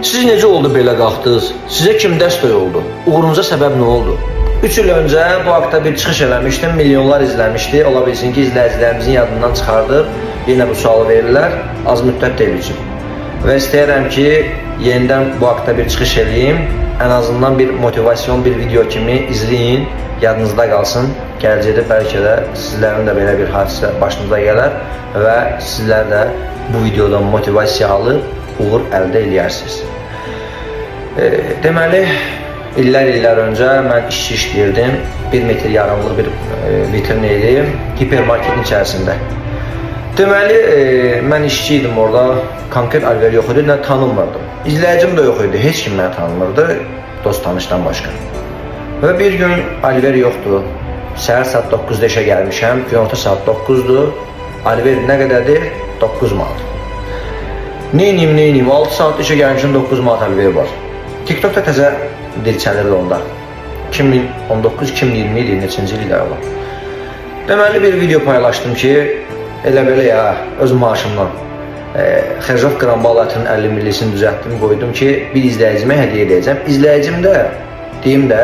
Siz necə oldu belə qalxdınız? Sizə kim dəstək oldu? Uğurunuza səbəb nə oldu? 3 il öncə bu haqda bir çıxış eləmişdim, milyonlar izləmişdi. Ola bilsin ki, izləyicilərimizin yadından çıxardıb, yenə bu sualı verirlər, az müddət deyil üçün. Və istəyirəm ki, yenidən bu haqda bir çıxış eləyim. Ən azından bir motivasyon, bir video kimi izləyin, yadınızda qalsın. Gələcəkdə bəlkə də sizlərin də belə bir hadisə başınıza gələr və sizlər də bu videodan motivasiya alıb uğur əldə eləyərsiniz. Deməli, illər öncə mən işçi işləyirdim. 1 metr yarımlıq bir vitrin idi, hipermarketin içərisində. Deməli, mən işçi idim orada, konkret alver yox idi, nə tanınmırdım. İzləyicim də yox idi, heç kim məni tanımırdı, dost tanışdan başqa. Və bir gün alver yoxdur, səhər saat 9-da işə gəlmişəm, günorta saat 9-dur, alver nə qədərdir? 9 manat. Neyniyim, 6 saat işə gəlmişəm, 9 manat alver var. TikTokda təzə dirçəlirdi onda. 2019-2020 idi, neçinci illər olar. Deməli, bir video paylaşdım ki, elə belə ya, öz maaşımdan Xerjoff Qranbal ətinin 50 millisini düzəltdim, qoydum ki, bir izləyicimə hədiyyə edəcəm. İzləyicim də, deyim də,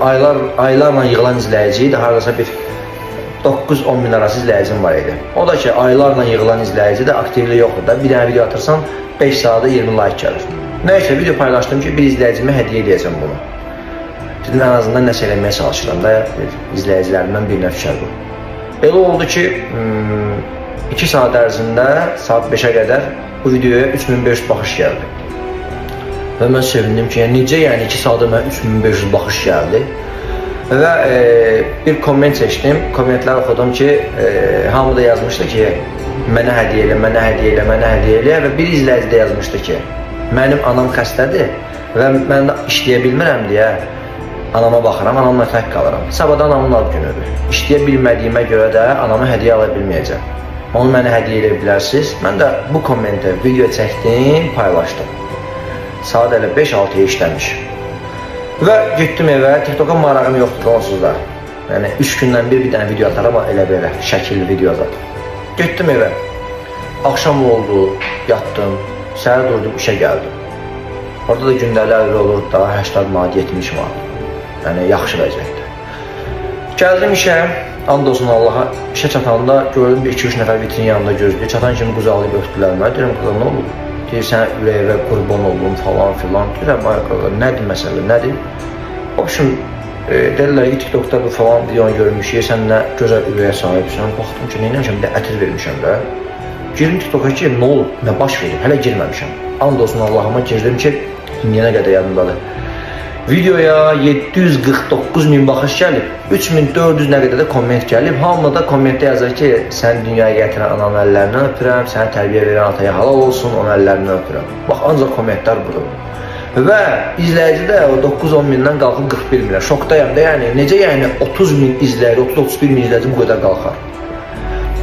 aylarla yığılan izləyici idi, haradasa bir 9-10 min arası izləyicim var idi. O da ki, aylarla yığılan izləyici də aktivlik yoxdur da. Bir dənə video atırsan, 5 saata 20 like gəlir. Nəysə, video paylaşdım ki, bir izləyicimə hədiyyə edəcəm bunu. Dedim, ən azından nəsə eləməyə çalışıram da, izləyicilərimdən birinə düşər bu. Elə oldu ki, 2 saat ərzində, saat 5-ə qədər bu videoya 3500 baxış gəldi. Və mən sevindim ki, yəni, necə yəni 2 saata mənə 3500 baxış gəldi? Və bir komment seçdim, kommentlər oxudum ki, hamı da yazmışdı ki, mənə hədiyyə elə, mənə hədiyyə elə, mənə hədiyyə elə və bir izləyici də yazmışdı ki, mənim anam xəstədir və mən də işləyə bilmirəm deyə anama baxıram, anamla tək qalıram. Sabahda anamın ad günüdür. İşləyə bilmədiyimə görə də anama hədiyyə ala bilməyəcəm. Onu mənə hədiyyə eləyə bilərsiniz. Mən də bu kommentə video çəkdim, paylaşdım. Saat elə 5-6-ya işləmiş. Və getdim evə, TikToka marağım yoxdur onsuz da. Yəni 3 gündən bir dənə video atar, amma elə belə, şəkilli video atar. Getdim evə. Axşam oldu, yatdım, səhər durdum, işə gəldim. Orada da gündəlik əldə olurdu da 80 manat, 70 manat. Yəni yaxşı vəziyyətdə. Gəldim işə, and olsun Allaha, işə çatanda gördüm bir 2-3 nəfər vitrin yanında gözləyir. Çatan kimi qucaqlayıb öpdülər mənə. Deyirəm, qıza nə oldu? Deyir, sənə ürəyivə qurban oldum falan filan. Deyirəm, ay qaqa, nədir məsələ, nədir? Obşim, dedilər ki, TikTokda bu falan videonu görmüşük, sən nə gözəl ürəyə sahibsən. Baxdım ki, neynəmişəm, bir də ətir vermişəm də. Girdim TikToka ki, nə olub, nə baş verib, hələ girməmişəm. And olsun Allahıma girdim ki, indiyənə qədər yadımdadır. Videoya 749 min baxış gəlib, 3400 nə qədər də komment gəlib. Hamı da kommentdə yazır ki, sən dünyaya gətirən ananın əllərindən öpürəm, sənə tərbiyə verən ataya halal olsun, onun əllərindən öpürəm. Bax, ancaq kommentlər budur. Və izləyici də o 9-10 mindən qalxıb 41 minə. Şokdayam da, yəni necə yəni 30 min izləyici, 30-31 min izləyici bu qədər qalxar.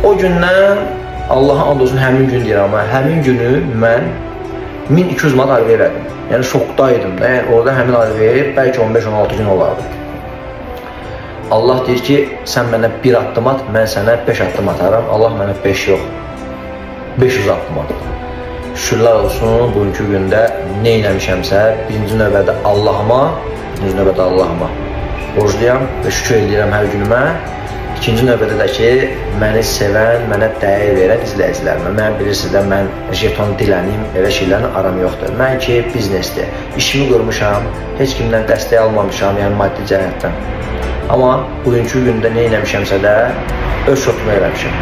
O gündən, Allaha and olsun həmin gün deyirəm, amma həmin günü mən 1200 manat alver elədim. Yəni şokdaydım da, yəni orada həmin alver bəlkə 15-16 gün olardı. Allah deyir ki, sən mənə bir addım at, mən sənə 5 addım ataram. Allah mənə 5 yox, 500 addım atdı. Şükürlər olsun, bugünkü gündə nə eləmişəmsə, birinci növbədə Allahıma, borcluyam və şükür eləyirəm hər günümə. İkinci növbədə də ki, məni sevən, mənə dəyər verən izləyicilərimə. Mən bilirsiniz də, mən jeton dilənim, elə şeylərin aram yoxdur. Mən ki, biznesdir. İşimi qurmuşam, heç kimdən dəstək almamışam, yəni maddi cəhətdən. Amma bugünkü gündə nə eləmişəmsə də, öz şotuma eləmişəm.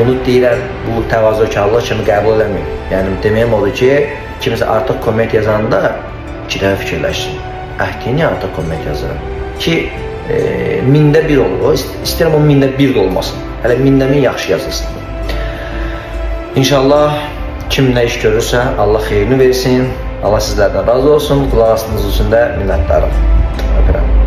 Bunu deyirəm, bu təvazökarlıq kimi qəbul eləməyim. Yəni, deməyim odur ki, kimsə artıq komment yazanda iki dəfə fikirləşsin. Əhdini artıq komment yazıram ki, mində bir olur. İstəyirəm o mində bir də olmasın. Hələ mində min yaxşı yazılsın. İnşallah kim nə iş görürsə Allah xeyrini versin. Allah sizlərdən razı olsun. Qulaq asdığınız üçün də minnətdarım. Öpürəm.